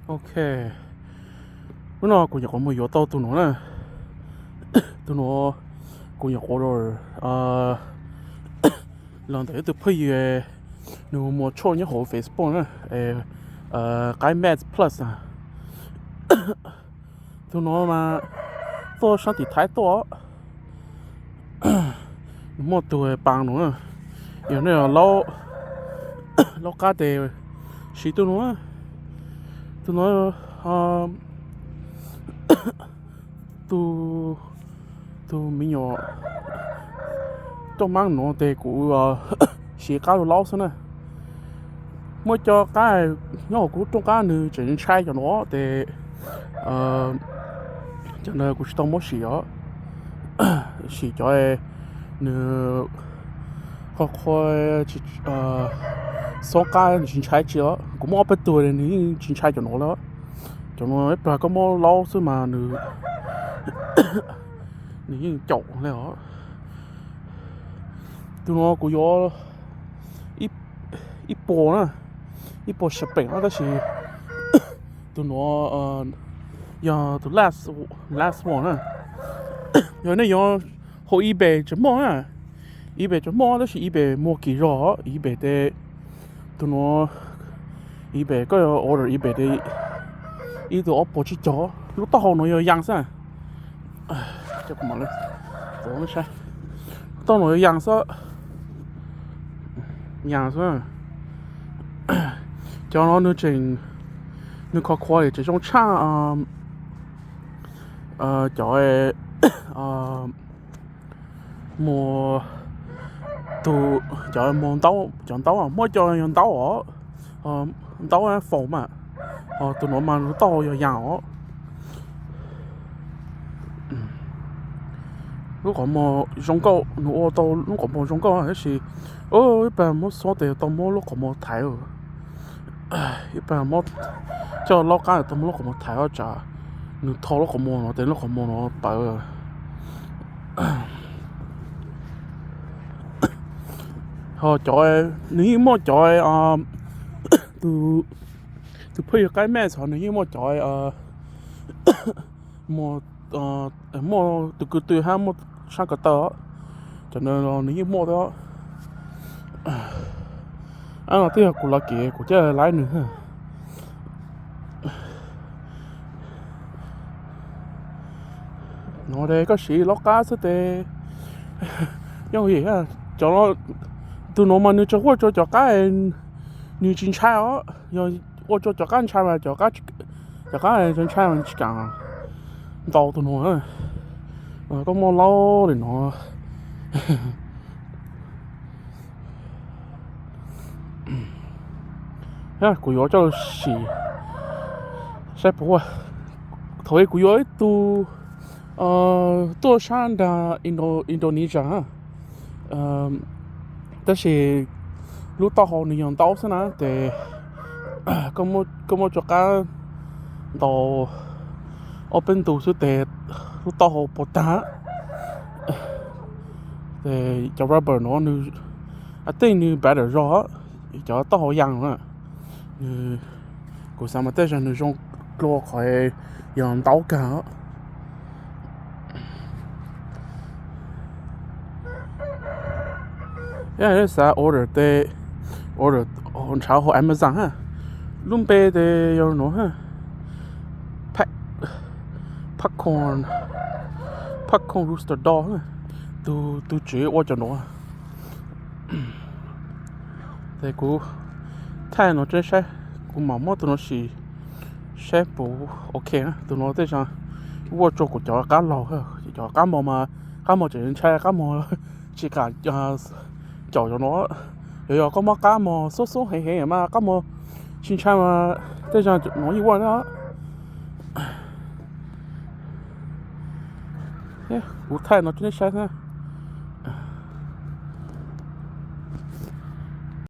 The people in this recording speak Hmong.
Ok, hnub no kuv nyuam qhuav mus yuav tau tus nuav na. Tus nuav kuv nyuam qhuav los ntawm ib tug phooj ywg, nws muag tshuaj nyob hauv Facebook na, qaib Meds Plus na. Tus nuav mas tuaj sab tim Thaib tuaj. Nws muaj tug paas nuav, yog nej laub qab tes siv tug nuav. Tus nuav, tus, tus me nyuam coj maab nuav tes kuv siv qab laub xwb na. Muaj cov qaib nyob hauv kuv lub rooj qab nws tseem ntshai cov nuav tes, cov ntawd kuv tsis tau muab sim os. Sim cov nws qhuav qhuav xob qab nws tsis ntshai tsi os. Kuv muaj ob peb tug nws yeej tsis ntshai cov nuav lawm. Cov nuav ib plag koj muab laub xwb mas nws, nws yeej caum le os. Tus nuav kuv yuav ib puas na, ib puas Spain na, tab sis tus nuav yog tus last, last one na. Yog nej yuav hauv eBay tseem muaj na, eBay tseem muaj tab sis eBay muag kim zog, eBay tes tus nuav, eBay koj yuav order eBay tes ib tug ob puas tsib caug. Lub taub hau nuav yog yas xwb. Taub hau nuav yog yas xwb, yas xwb. Cov no nws tseem, nws kho khuav tseem zoo tshaj cov mus, tus, cov mus ntaub, cov ntaub muaj cov yog ntaub os, ntaub foam mas, tus nuav mas nws taub hau yog yas os. Lub qhov muag zoo nkauj, nws ua tau lub qhov muag zoo nkauj tab sis ib plag muab xob tes tau muab lub qhov muag thaiv. Ib plag muab coj laub qab tau muab lub qhov muag thaiv tsam nws tho lub qhov muag no tes lub qhov muag no pawv. Ho cov, nws yeej muaj cov, tus phooj ywg qaib Meds ho nws yeej muaj cov muaj tus ko tw hab muaj sab ko taw, cov no nws yeej muaj thiab. No twb yog kuv lov kev kuv coj laib nws. No tes koj siv laub qab xwb tes yooj yim. Cov, tus nuav mas nws tsuas huaj rua cov qab nws tsis ntshai os, yog ua rua cov qab ntshai mas cov qab ntshai mas tsis kaam ntaus tus nuav. Koj muaj laub li no. Kuv yuav coj sim saib puas, thaum kuv yuav ib tug tuaj sab nrag Indonesia, tab sis lub taub hau nws yog ntaub xwb na tes koj muab rua qab ntaus ob peb ntu xwb tes lub taub hau puas tag. Cov rubber no nws, a tej nws better zog, cov taub hau yas na, nws, kuv xav mas tej zaum nws zoo dlua qhov yog ntaub kawg. Yog xav order tes order nrhav hauv Amazon ha. Lub npe tes yog nuav ha, Popcorn, Popcorn Rooster Dog, tus, tus tswv ua cov nuav. Tes kuv thaij no tseeb saib, kuv mam muab tus no sim saib puas ok. Tus no tej zaum ua rua kuv cov qab laug, cov qab mos mas, qab mos tseem ntshai, qab mos tsis kam caum cov no. Yog, yog koj muab qab mos xub xub heev heev mas qab mos tsis ntshai mas tej zaum no yeej ua na. Kuv thaij no rua nej saib na.